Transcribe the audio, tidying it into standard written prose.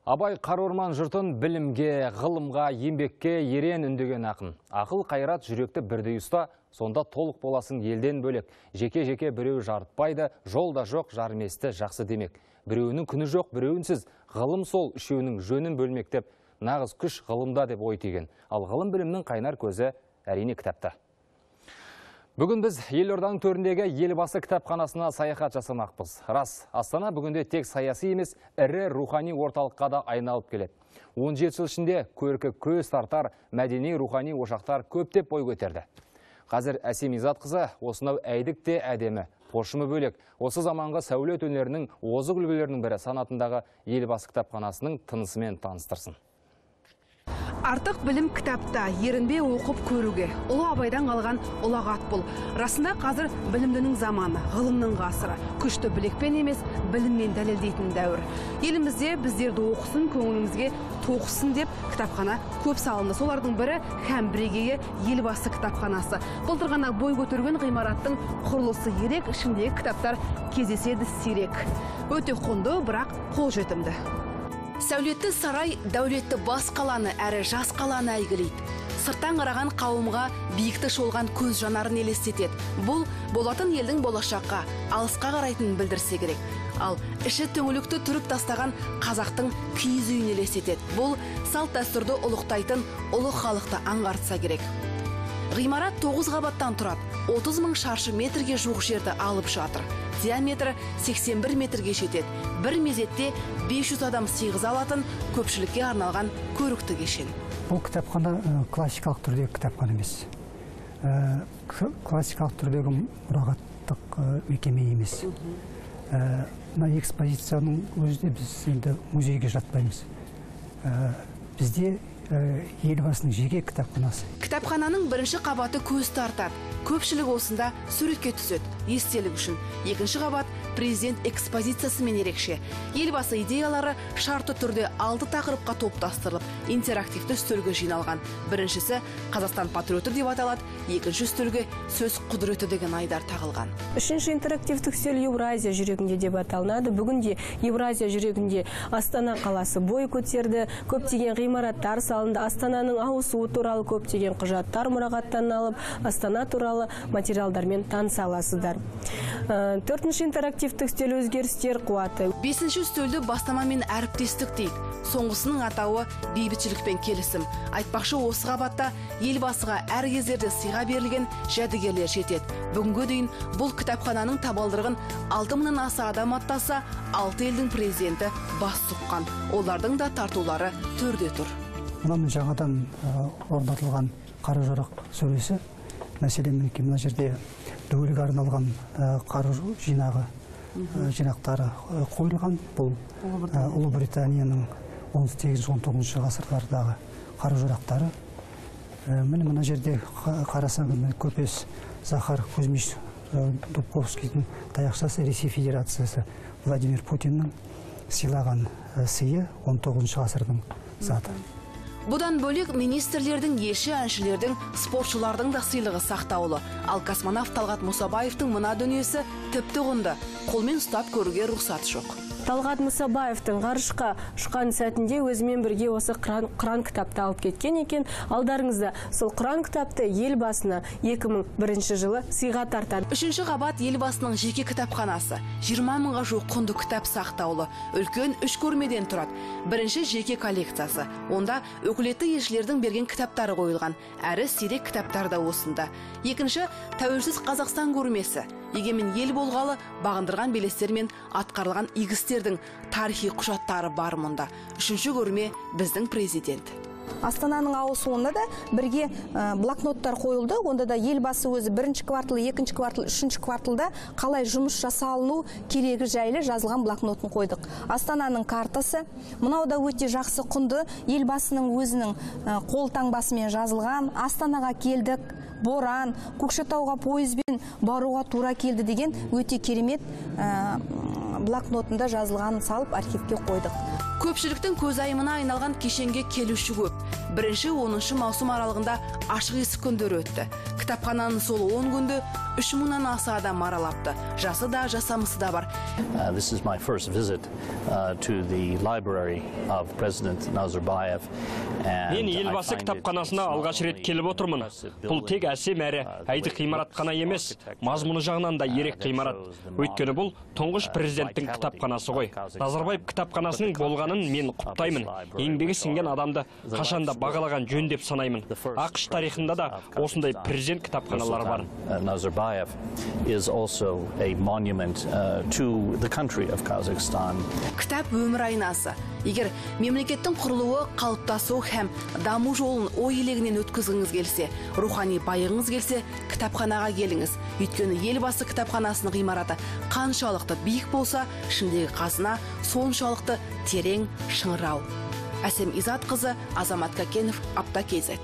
Абай қара орман жұртын білімге, ғылымға, еңбекке ерен үндеген ақын. Ақыл, қайрат, жүректі бірдей ұста, сонда толық боласың елден бөлек. Жеке-жеке біреу жарытпайды, жол да жоқ, жарыместі жақсы демек. Біреуінің күні жоқ, біреуінсіз, ғылым сол үшеуінің жөнін бөлмек деп, нағыз күш ғылымда деп ой түйген. Ал ғылым білімнің қайнар көзі әрине кітапта. Бүгін біз елорданың төріндегі Елбасы кітапханасына саяхат жасамақпыз. Рас, Астана бүгінде тек саяси емес, ірі рухани орталыққа да айналып келеді. 17 жыл ішінде көркі көз тартар мәдени рухани ошақтар көптеп бой көтерді. Қазір Әсем Изатқызы осынау әйдік те әдемі, пошымы бөлек, осы заманғы сәулет өнерінің озық үлгілерінің бірі санатындағы Елбасы кітапханасының тынысымен таныстырсын. Артық білім кітапта, ерінбе оқып көруге. Ұлы Абайдан қалған ұлағат бұл. Расында қазір білімдінің заманы, ғылымның ғасыры. Күшті білекпен емес, біліммен дәлелдейтін дәуір. Елімізде біздерді оқысын, көңілімізге тоқысын деп кітапхана көп салынды. Солардың бірі һәм бірегейі Елбасы кітапханасы. Былтыр ғана бой көтерген ғимараттың құрылысы ерек, ішіндегі кітаптар кездеседі сирек. Өте құнды, бірақ қолжетімді. Сәулетті сарай дәулетті бас қаланы әрі жас қаланы әйгілейді. Сырттан қараған қауымға биікті шолған көз жанарын елестетеді. Бұл болатын елдің болашаққа, алысқа қарайтынын білдірсе керек. Ал іші түңілікті түріп тастаған қазақтың киіз үйін елестетеді. Бұл салт дәстүрді ұлықтайтын ұлы халықты аңғартса керек. Ғимарат 9 қабаттан тұрады. 30 мың шаршы метрге жуық жерді алып жатыр. Диаметрі 81 метрге жетеді. Бір мезетте 500 адам сыйғыза алатын көпшілікке арналған көрікті кешен. Бұл кітапхана классикалық түрдегі кітапхана емес. Классикалық түрдегі мұрағаттық мекеме емес. Мына экспозицияның өзі де біз енді музейге жатпаймыз. Бізде Елбасының жеке кітапханасы. Кітапхананың бірінші қабаты көз тартады. Көпшілік осында суретке түседі, естелік үшін. Екінші қабат президент экспозициясымен ерекше. Елбасы идеялары шартты түрде 6 тақырыпқа топтастырылып, интерактивті үстелге жиналған. Біріншісі Қазақстан патриоты деп аталады, екінші үстелге сөз құдіреті деген айдар тағылған. Үшінші интерактивті үстел Еуразия жүрегінде деп аталынады. Бүгінде Еуразия жүрегінде Астана қаласы бой көтерді, көптеген ғимараттар салынды. Астананың ауысуы туралы көптеген құжаттар мұрағаттан алып, Астана туралы материалдармен таныса аласыздар. Төртінші интерактивті үстел өзгерістер қуаты. Бесінші үстелді бастамамен әріптестік дейді. Соңғысының атауы бейбітшілік пен келісім. Айтпақшы, осы қабатта Елбасыға әр кездерде сыйға берілген жәдігерлер жетеді. Бүгінгі дейін бұл кітапхананың табалдырығын 6 мыңнан аса адам аттаса, 6 елдің президенті бас сұққан. Олардың да тартулары төрде тұр. Мынаның жаңадан орнатылған қару-жарақ сөресі. Мәселен, мінекей мына жерде дуэльге арналған қару жинағы, жинақтары қойылған. Бұл Ұлыбританияның 18-19 ғасырлардағы қару-жарақтары. Міне мына жерде қарасаңыз, көпес Захар Кузьмич Дубковскийдің таяқшасы, Ресей Федерациясы Владимир Путиннің сыйлаған сыйы, 19 ғасырдың заты. Бұдан бөлек министрлердің, елші, әншілердің, спортшылардың да сыйлығы сақтаулы. Ал космонавт Талғат Мұсабаевтың мына дүниесі тіпті құнды. Қолмен ұстап көруге рұқсат жоқ. Талғат Мұсабаевтың ғарышқа ұшқан сәтінде өзімен бірге осы Құран кітапты алып кеткен екен. Алдарыңызда сол Құран кітапты Елбасына 2001 жылы сыйға тартады. Үшінші қабат Елбасының жеке кітапханасы. 20 мыңға жуық құнды кітап сақтаулы. Үлкен үш көрмеден тұрады. Бірінші жеке коллекциясы. Онда өкілетті елшілердің берген кітаптары қойылған. Әрі сирек кітаптар да осында. Екінші тәуелсіз Қазақстан көрмесі. Егемен ел болғалы бағындырған белестер мен атқарылған игі істердің тарихи құжаттары бар мұнда. Үшінші көрме біздің президент. Астананың ауысуында да бірге блокноттар қойылды. Онда да Елбасы өзі бірінші квартал, екінші квартал, үшінші кварталда қалай жұмыс жасалыну керегі жайлы жазылған блокнотын қойдық. Астананың картасы, мынау да өте жақсы құнды, Елбасының өзінің қол таңбасымен жазылған. Астанаға келдік, боран, Көкшетауға пойызбен баруға тура келді деген өте керемет блокнотында жазылғанын салып архивке қойдық. Көпшіліктің көзайымына айналған кешенге келуші көп. Бірінші 10 маусым аралығында ашық есік күндері өтті. Кітапхананың сол 10 күнде 3000-нан аса адам аралапты. Жасы да, жасамысы да бар. This is my first visit to the library of President Nazarbayev. Мен Елбасы кітапханасына алғаш рет келіп отырмын. Бұл тек әсем әрі әйдік ғимарат қана емес, мазмұны жағынан да ерек ғимарат. Өйткені бұл тұңғыш президенттің кітапханасы ғой. Назарбаев кітапханасының болғанын мен құптаймын. Еңбегі сіңген адамды қашанда бағалаған жөн деп санаймын. АҚШ тарихында да осындай президент кітапханалары бар. Nazarbayev is also a monument to the country of Kazakhstan. Кітап өмір айнасы. Егер мемлекеттің құрылуы, қалыптасуы һәм даму жолын ой елегінен өткізгіңіз келсе, рухани байығыңыз келсе, кітапханаға келіңіз. Өйткені Елбасы кітапханасының ғимараты қаншалықты биік болса, ішіндегі қазына соншалықты терең, шыңырау. Әсем Изатқызы, Азамат Кәкенов, Апта KZ.